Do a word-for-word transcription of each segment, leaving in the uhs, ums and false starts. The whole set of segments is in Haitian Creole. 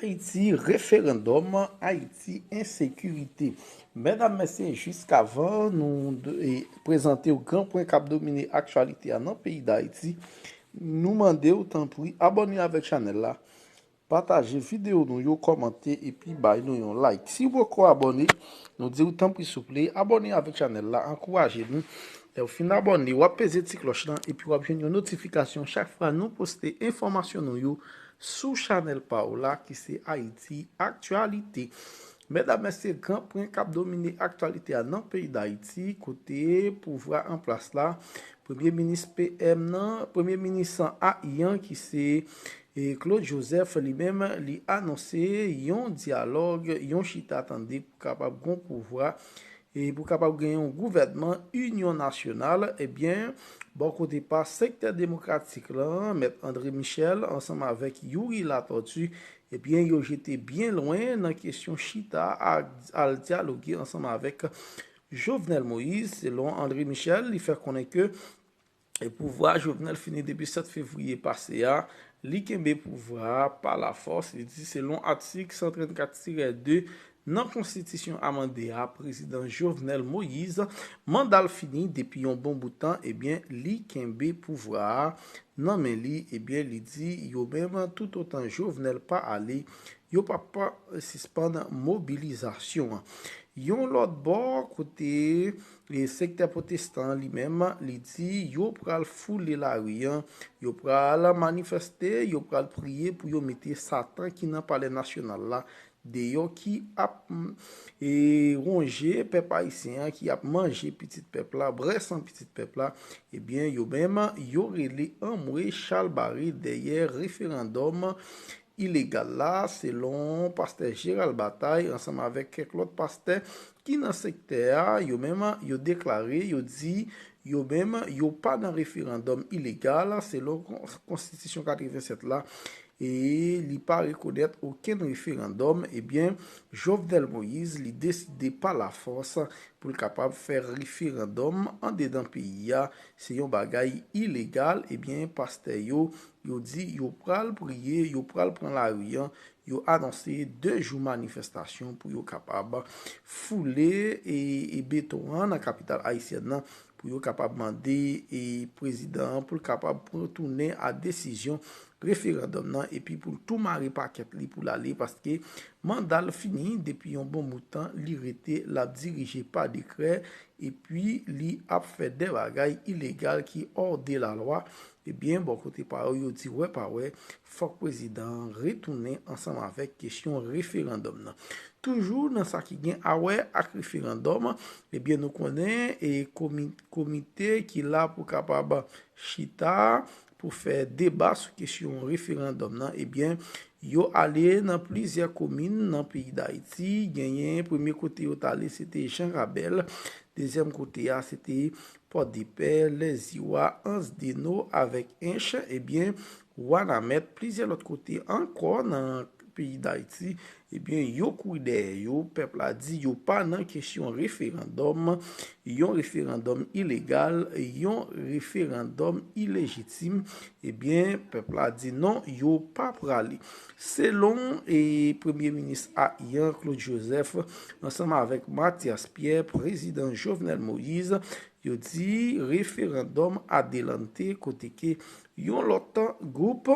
Ayiti, referandòm, Ayiti, ensekirite. Medam, mesye, jiskavan nou de- e, prezante w gran pwen k ap domine aktyalite a nan peyi Dayiti, nou mande w, tanpri, abòne avèk chanèl la, pataje videyo nou yo, kòmante, epi bay nou yon like. Si w poko abòne, nou di w, tanpri, souple, abòne avèk chanèl la, ankouraje nou. Lè w fin abòne, w ap peze ti klòch lan, epi w ap jwenn yon notifikasyon chak fwa nou poste enfòmasyon nou yo sou chanèl pa w la, ki se Ayiti Aktyalite. Medam, mesye, gran pwen k ap domine aktyalite a nan peyi Dayiti, kote pouvwa an plas la, premye minis P M nan, premye minis A I an, ki se, e, Claude Joseph, li menm, li anonse yon dyalòg, yon chita tande pou kapab gon pouvwa e pou kapab gen yon gouvènman inyon nasyonal, ebyen, bò kote pa sektè demokratik lan, Mèt André Michel ansanm avèk Youri Latortue, ebyen, yo jete byen lwen nan kesyon chita a, al dyaloge ansanm avèk Jovenel Moïse. Selon André Michel, li fè konnen ke e pouvwa Jovenel fini depi sèt fevriye pase a, li kenbe pouvwa a pa lafòs, li di selon atik san trannkat tirè de nan konstitisyon amande a, prezidan Jovenel Moïse, manda l fini depi yon bon bout tan, ebyen, li kenbe pouvwa a nan men li, ebyen, li di yo menm, toutotan Jovenel pa ale, yo p ap sispann mobilizasyon an. Yon lòt bò, kote e sektè pwotestan an li menm, li di yo pral foule lari an, yo pral manifeste, yo pral priye pou yo mete Satan ki nan Palè Nasyonal la deyò, ki ap, mm, e, wonje pèp ayisyen an, ki ap manje pitit pèp la, bwè san pitit pèp la. Ebyen, yo menm, yo rele anmwe chalbare dèyè referandòm ilegal la, selon pastè Gérald Bataille, ansanm avèk kèk lòt pastè ki nan sektè a, yo menm, yo deklare, yo di, yo menm, yo pa nan referandòm ilegal, selon kon-, konstitisyon katrevennsèt la, e li pa rekonèt okenn referandòm, ebyen, Jovenel Moïse, li deside pa lafòs pou l kapab fè referandòm andedan peyi a. Se yon bagay ilegal, ebyen, pastè yo, yo di yo pral priye, yo pral pran lari an, yo anonse de jou manifestasyon pou yo kapab foule e, e beton an nan kapital ayisyèn nan, pou yo kapab mande e prezidan an pou l kapab pran tounen a desizyon referandòm nan, epi pou l tou mare pakèt li pou l ale, paske manda l fini depi yon bon bout tan, li rete l ap dirije pa dekrè, epi li ap fè de bagay ilegal ki hors de la loi. Ebyen, bò kote pa yo, yo di wè pa wè, fòk prezidan an retounen ansanm avèk kesyon referandòm nan. Toujou nan sa ki gen a wè ak referandòm, ebyen, nou konnen e komi-, komite ki la pou kapab chita pou fè deba sou kesyon referandòm nan, ebyen, yo ale nan plizyè komin nan peyi Dayiti. Genyen, premye kote yo t ale, se te Jan Rabèl. Dezyèm kote a, se te Pòdepè, Lèziwa, Ansdeno avèk Ench, ebyen, Wanament, plizyè lòt kote ankò nan peyi Dayiti, ebyen, yo kouri dèyè yo. Pèp la di yo pa nan kesyon referandòm, yon referandòm ilegal, yon referandòm ilejitim. Ebyen, pèp la di non, yo pa prale. Selon e premye minis a I an, Claude Joseph, ansanm avèk Mathias Pierre, prezidan Jovenel Moïse, yo di referandòm adelante, kote ke yon lòt gwoup,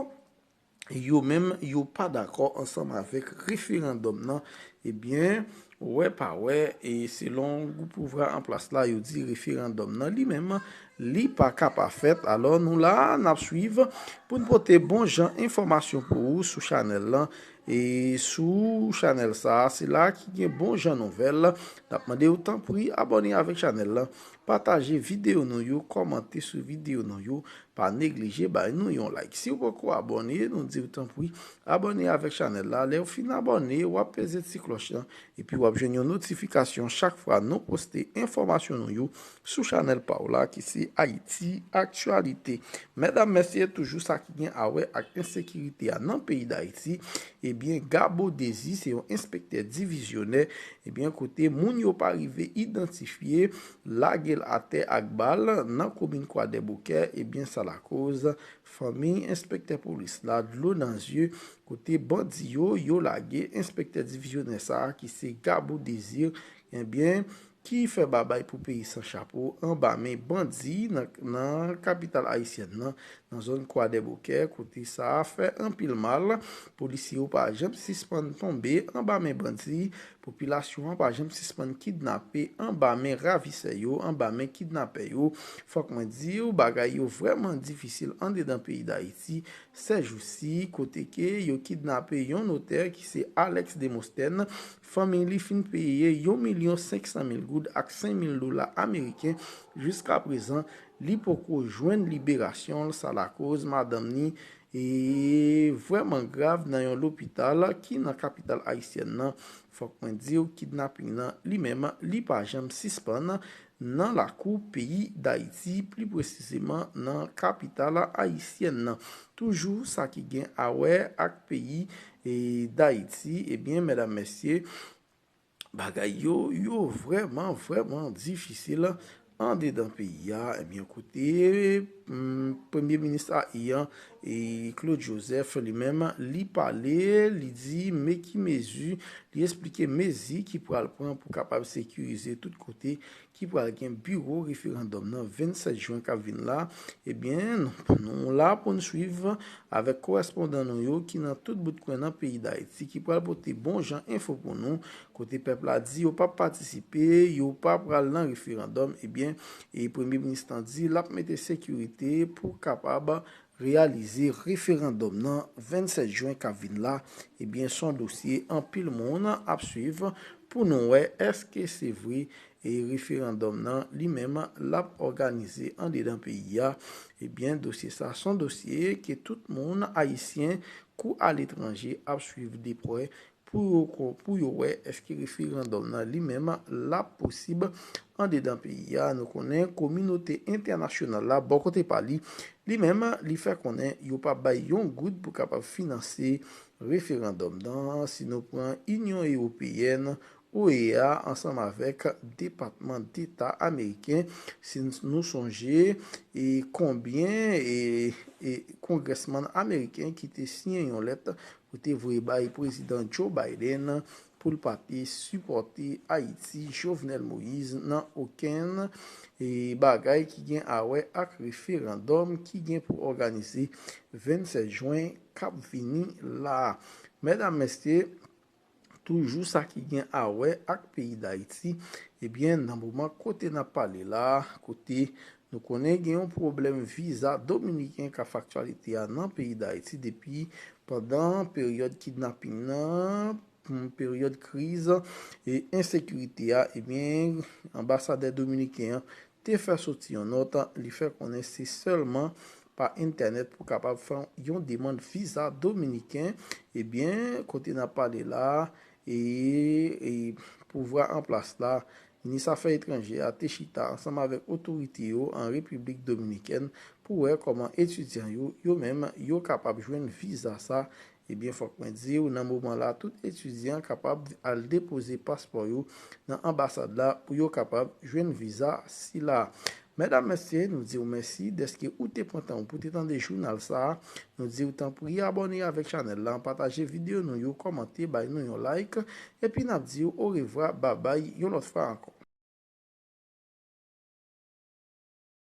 yo menm, yo pa dakò ansanm avèk referandòm nan. Ebyen, wè pa wè, e selon gwoup pouvwa an plas la, yo di referandòm nan li menm, li pa ka pa fèt. Alò, nou la, n ap swiv pou n pote bon jan enfòmasyon pou ou sou chanèl lan. E sou chanèl sa a, se la ki gen bon jan nouvèl. N ap mande w, tanpri, abòne avèk chanèl lan. Pataje videyo nou yo, kòmante sou videyo nou yo. Pa neglije bay nou yon like. Si w poko abòne, nou di w, tanpri, abòne avèk chanèl la. Lè w fin abòne, w ap peze ti klòch lan, epi w ap jwenn yon notifikasyon chak fwa nou poste enfòmasyon nou yo sou chanèl pa w la, ki se Ayiti Aktyalite. Medam, mesye, toujou sa ki gen a wè ak ensekirite a nan peyi Dayiti, ebyen, Gabo Dezi, se yon enspektè divizyonè, ebyen, kote moun yo pa rive idantifye, lagè atè ak bal nan komin Kwadèboukè, ebyen sa lakoz fanmi enspektè polis la dlo nan zye, kote bandi yo, yo lage enspektè divizyonè sa a ki se Gabou Désir, ebyen, ki fè babay pou peyi san chapo anba men bandi nan, nan kapital ayisyèn nan, nan zòn Kwadèboukè, kote sa a fè anpil mal. Polisye yo pa janm sispann tonbe anba men bandi. Popilasyon an pa janm sispann kidnape anba men ravisè yo, anba men kidnapè yo. Fòk mwen di w, bagay yo vrèman difisil andedan peyi Dayiti sèjousi, kote ke yo kidnape yon notè ki se Alex Demosthène. Fanmi li fin peye yon milyon senk san mil goud ak senk mil dola ameriken. Jiska prezan, li poko jwenn liberasyon l, sa lakoz madanm ni e vrèman grav nan yon lopital ki nan kapital ayisyèn nan. Fòk mwen di w, kidnaping nan li menm, li pa janm sispann nan lakou peyi Dayiti, pli presizeman nan kapital ayisyèn nan. Toujou sa ki gen a wè ak peyi e Dayiti, ebyen, medam, mesye, bagay yo, yo vrèman, vrèman difisil andedan peyi a. Ebyen, kote, mm, premye minis a iyan, e Claude Joseph, li menm, li pale, li di, men ki mezi, li esplike mezi ki pral pran pou kapab sekirize tout kote ki pral gen biwo referandòm nan vennsèt jen k ap vin la. Ebyen, nou, nou la pou n swiv avèk korèspondan nou yo ki nan tout bout kwen nan peyi Dayiti, ki pral pote bon jan enfo pou nou, kote pèp la di yo p ap patisipe, yo pa pral nan referandòm. Ebyen, e premye minis lan di l ap mete sekirite pou kapab reyalize referandòm nan vennsèt jen k ap vin la. Ebyen, se yon dosye anpil moun ap swiv pou nou wè èske se vre e referandòm nan li menm l ap òganize andedan peyi a. Ebyen, dosye sa se yon dosye ke tout moun ayisyen kou aletranje ap swiv de prè pou yo ko-, pou yo wè èske referandòm nan li menm l ap posib andedan peyi a. Nou konnen kominote entènasyonal la, bò kote pa li, li menm, li fè konnen yo p ap bay yon goud pou kapab finanse referandòm nan. Si nou pran Inyon Ewopeyèn, O E A, ansanm avèk Depatman Deta ameriken, si nou sonje, e konbyen e, e kongrèsmann ameriken ki te siyen yon lèt pou te voye bay prezidan Joe Biden pou l pa te sipòte Ayiti, Jovenel Moïse, nan okenn, e, bagay ki gen a wè ak referandòm ki gen pou òganize vennsèt jen k ap vini la. Medam, mesye, toujou sa ki gen a wè ak peyi Dayiti, ebyen, nan moman kote n ap pale la, kote nou konnen gen yon pwoblèm viza dominiken k ap fè aktyalite a nan peyi Dayiti depi pandan peryòd kidnaping nan, peryòd kriz e ensekirite a, ebyen, anbasadè dominiken an te fè soti yon nòt, li fè konnen se sèlman pa entènèt pou kapab fè yon demann viza dominiken. Ebyen, kote n ap pale la, e, e pouvwa an plas la, minis afè etranjè a te chita ansanm avèk otorite yo an Repiblik Dominikèn pou wè kòman etidyan yo, yo menm, yo kapab jwenn viza sa. Ebyen, fòk mwen di w, nan moman la, tout etidyan kapab al depoze paspò yo nan anbasad la pou yo kapab jwenn viza sila. Medam, mesye, nou di w mèsi dèske ou te pran tan ou pou te tande jounal sa a. Nou di w tanpri abòne avèk chanèl la, pataje videyo nou yo, kòmante, bay nou yon like, epi n ap di w orevwa, babay, yon lòt fwa ankò.